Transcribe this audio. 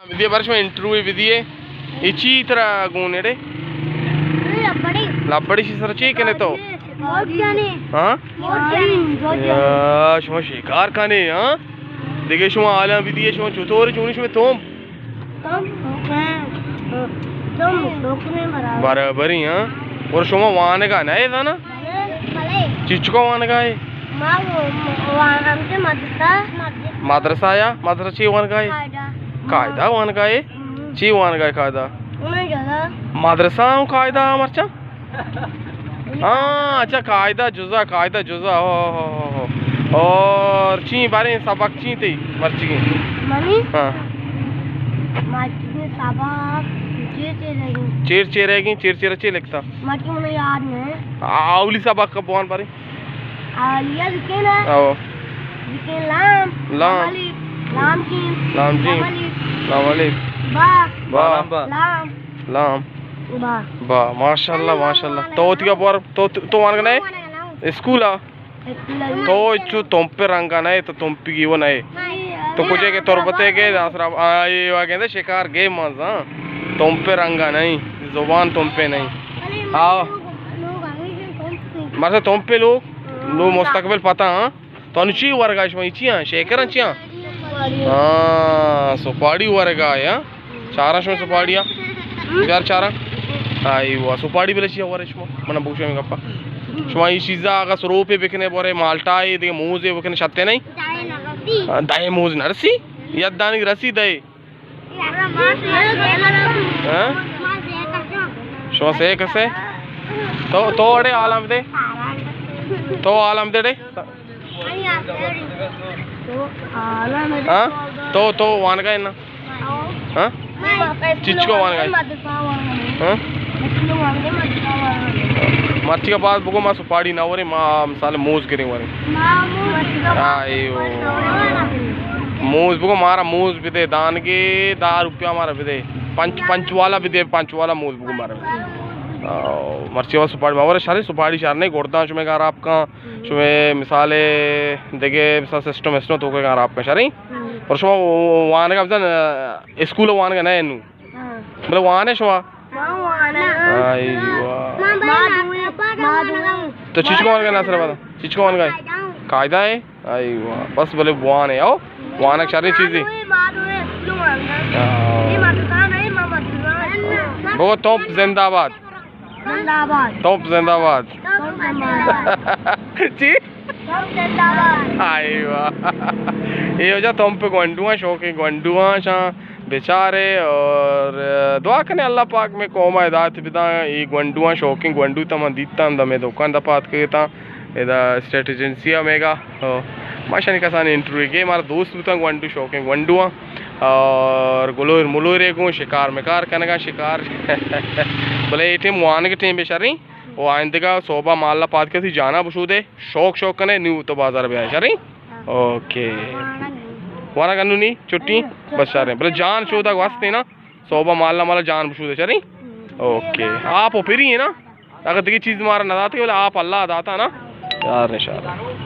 بدیے، بارش میں انٹرویو بدیے۔ اے چی ترا گون اڑے؟ لبڑی۔ لبڑی چی سر چی کنے تو؟ موت جانے۔ ہاں؟ موت جانے۔ یا، شما شکار کنے، ہاں؟ دیگه شما حالاں بدیے، شما چطور چونی شما توم؟ توم، توم، توم، برابر۔ برابری، ہاں؟ اور شما وانگا نہ اے زانا؟ بلے، بلے۔ چیچکو وانگا اے؟ ما و-، وانگا ہم سے مدرسہ۔ مدرسہ یا؟ مدرسہ چی وانگا اے؟ قاعدہ۔ قاعدہ وانگا اے؟ ہم۔ چی وانگا اے قاعدہ؟ انہیں جگہ۔ مدرسہ ہوں قاعدہ مرچا؟ ہاں، اچھا، قاعدہ جزا، قاعدہ جزا، ہو، ہو، ہو، ہو۔ اور چی بارے سبق چی تئی مرچی؟ منی؟ ہاں۔ مرچی سبق چیر چیر رہ گی۔ چیر چیر رہ گی، چیر چیر چی لکھتا؟ مرچی منا یاد نہیں۔ آ-، اولی سبق کا بوان بارے؟ اولی لکھے نا؟ او۔ لکھے لام۔ لام۔ لام جیم۔ لام جیم۔ لام الف۔ لام الف۔ با۔ با۔ با۔ لام۔ لام۔ با۔ با، ماشاءاللہ، ماشاءاللہ۔ تو وتی گپ وار، تو، تو، تو وانگ نہ ئے؟ اسکول آ؟ اسکول آ۔ تو چو تمپے رنگا نہ ئے، تو تمپی گیو نہ ئے۔ تو کجے کے تربتے کے ناصر آباد، آ، اے واگے دے شکار گے مزا۔ تمپے رنگا نہیں، زبان تمپے نہیں۔ آ۔ مرسا تمپے لوگ، لو مستقبل پتہ، ہاں؟ تو انو چی ورگا شما چی ہاں؟ شیکر ہاں چی ہاں؟ ہاں، سپاڑی ورگا یا؟ چاراں شما سپاڑی ہاں؟ بیار چاراں۔ آئی وا، سپاڑی بلے چی ورے شما؟ منا بوشے میں گپا۔ شما ای چیزا اگا سروپے بکنے بورے مالٹا اے، دیگه موز اے بکنے شتے نہیں؟ ہاں، دائے موز نرسی؟ یاد دانی رسی دائے۔ ہاں؟ شما سے کسے؟ تو، تو اڑے عالم دے۔ تو عالم دے اڑے۔ ہاں؟ تو، تو وانگا ہے نا؟ ہاں؟ چچکو وانگا ہے؟ ہاں؟ مرچی کا بعد بگو ما سپاڑی نہ ورے، ما مثال موز گریں ورے۔ آئیو۔ موز بگو مارا موز بدے، دانگے دہ روپیہ مارا بدے۔ پنچ، پنچ والا بدے، پنچ والا موز بگو مارا بدے۔ آو، مرچی وا سپاڑی ما ورے شریں، سپاڑی شر نہیں، گرداں شمے گھر آپ کا، شمے مثال دگے مثال سسٹم اسٹم تو کے گھر آپ کا شریں۔ اور شما وانگا بزن، اسکول وانگا نہ انو۔ ہاں۔ بلے وانے شما؟ ما وانا۔ آئی واہ۔ ما دو، ما دو۔ تو چیچکو وانگا ناصر آباد؟ چیچکو وانگا؟ قاعدہ ہے؟ آئی واہ۔ بس بلے وانے، او؟ وانگ شریں چیزی۔ ما دو، ما دو، اسکول وانگا۔ ہاں۔ یہ مدرسہ نہیں، ما مدرسہ۔ بگو توپ زندہ باد۔ زندہ باد۔ توپ زندہ باد۔ توپ زندہ باد۔ چی؟ توپ زندہ باد۔ آئی واہ۔ اے وجہ توپ گونڈواں، شوقیں گونڈواں شاں۔ بچارے اور دعا کنے اللہ پاک میں قوم ہدایت بداں۔ اے گونڈواں، شوقیں گونڈو تا من دیتاں، دمے دکان دا پات کیتاں، ادا اسٹیٹ ایجنسی ہمیگا۔ او، ما شانی کسانی انٹرویو گے، مارا دوست بوتاں گونڈو، شوقیں گونڈواں اور گلور ملورے گوں شکار مکار کنگا، شکار۔ بلے اے ٹیم وانگ ٹیم بے شریں، او آئندگا صوبہ مالا پات کسی جانا بشودے، شوق شوق کنے نیو تو بازار بیا شریں۔ اوکے۔ وانا گنو نی چھٹی؟ بس شریں۔ بلے جان شودا واسطے نا، صوبہ مالا مالا جان بشودے شریں۔ اوکے۔ آپ او پری ہے نا؟ اگر دیگه چیز مارا نہ داتے، بلے آپ اللہ داتا نا۔ یار نشان۔